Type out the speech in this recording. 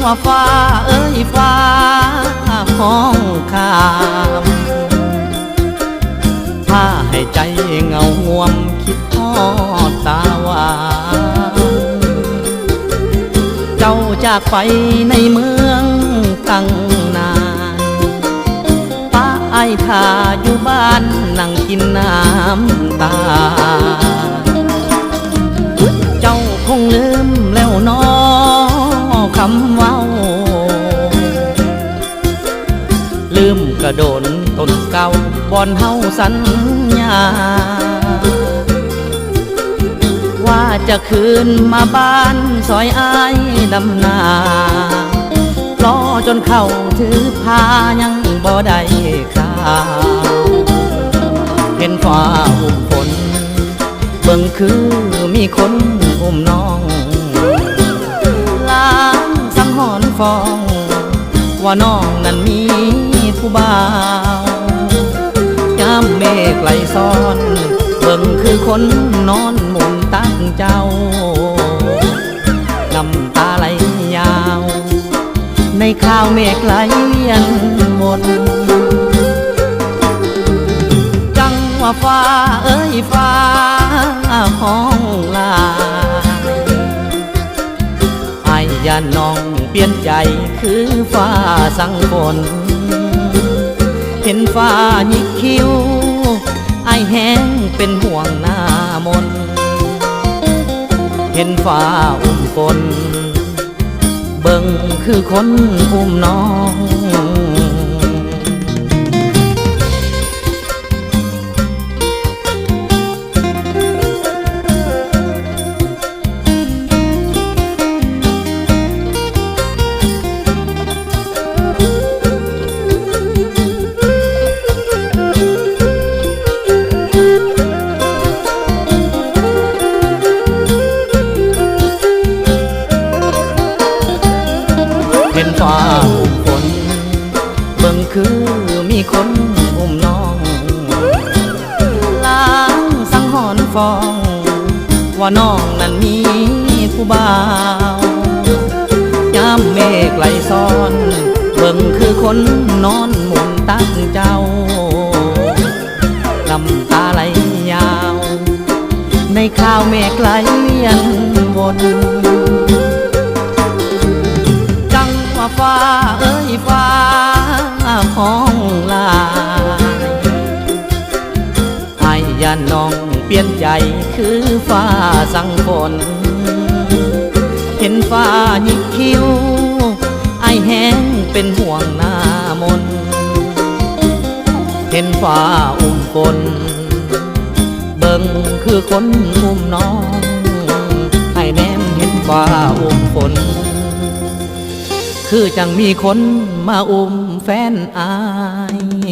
ວ່າຟ້າເອີຍ ຟ້າຮ້ອງຂ້າມ ພາໃຫ້ໃຈເຫງົາຫງວມ ຄິດຮອດຕາຫວານ ເຈົ້າຈາກໄປໃນເມືອງຕັ້ງນານ ປະອ້າຍຖ້າຢູ່ບ້ານນັ່ງກິນນ້ຳຕາ ເຈົ້າຄົງລືມແລ້ວນໍຄຳເວົ້າ ລືມກະດົນຕົ້ນເກົ່າບ່ອນເຮົາສັນຍາ ວ່າຈະຄືນມາບ້ານຊ່ອຍອ້າຍດຳນາ ລໍຈົນເຂົ້າຖືພາຍັງບໍ່ໄດ້ຂ່າວ ເຫັນຟ້າອຸ້ມຝົນ ເບິ່ງຄືມີຄົນອຸ້ມນ້ອງ ລາງສັງຫອນຟ້ອງ ວ່ານ້ອງນັ້ນມີຜູ້ບ່າວ ຍາມເມກໄຫຼຊ້ອນ ເບິ່ງຄືຄົນນອນໝູນຕັກເຈົ້າ ນ້ຳຕາໄຫຼຍາວ ໃນຄາວເມກໄຫຼວຽນວົນ ຈັ່ງວ່າຟ້າເອີຍ ຟ້າຮ້ອງຫຼາຍ ອ້າຍຢ້ານນ້ອງປ່ຽນໃຈຄືຟ້າສັ່ງຝົນ ເຫັນຟ້າຍິກຄິ້ວ ອ້າຍແຮງເປັນຫ່ວງໜ້າມົນ ເຫັນຟ້າອຸ້ມຝົນ ເບິ່ງຄືຄົນອຸ້ມນ້ອງ ເຫັນຟ້າອຸ້ມຝົນ ເບິ່ງຄືມີຄົນອຸ້ມນ້ອງ ລາງສັງຫອນຟ້ອງ ວ່ານ້ອງນັ້ນມີຜູ້ບ່າວ ຍາມເມກໄຫຼຊ້ອນ ເບິ່ງຄືຄົນນອນໝູນຕັກເຈົ້າ ນ້ຳຕາໄຫຼຍາວ ໃນຄາວເມກໄຫຼວຽນວົນ ຈັ່ງວ່າຟ້າເອີຍ ຟ້າຮ້ອງຫຼາຍ ອ້າຍຢ້ານນ້ອງປ່ຽນໃຈຄືຟ້າສັ່ງຝົນ ເຫັນຟ້າຍິກຄິ້ວ ອ້າຍແຮງເປັນຫ່ວງໜ້າມົນ ເຫັນຟ້າອຸ້ມຝົນ ເບິ່ງຄືຄົນອຸ້ມນ້ອງ ໃຫ້ແນມເຫັນຟ້າອຸ້ມຝົນ ຄືຈັ່ງມີຄົນມາອຸ້ມແຟນອ້າຍ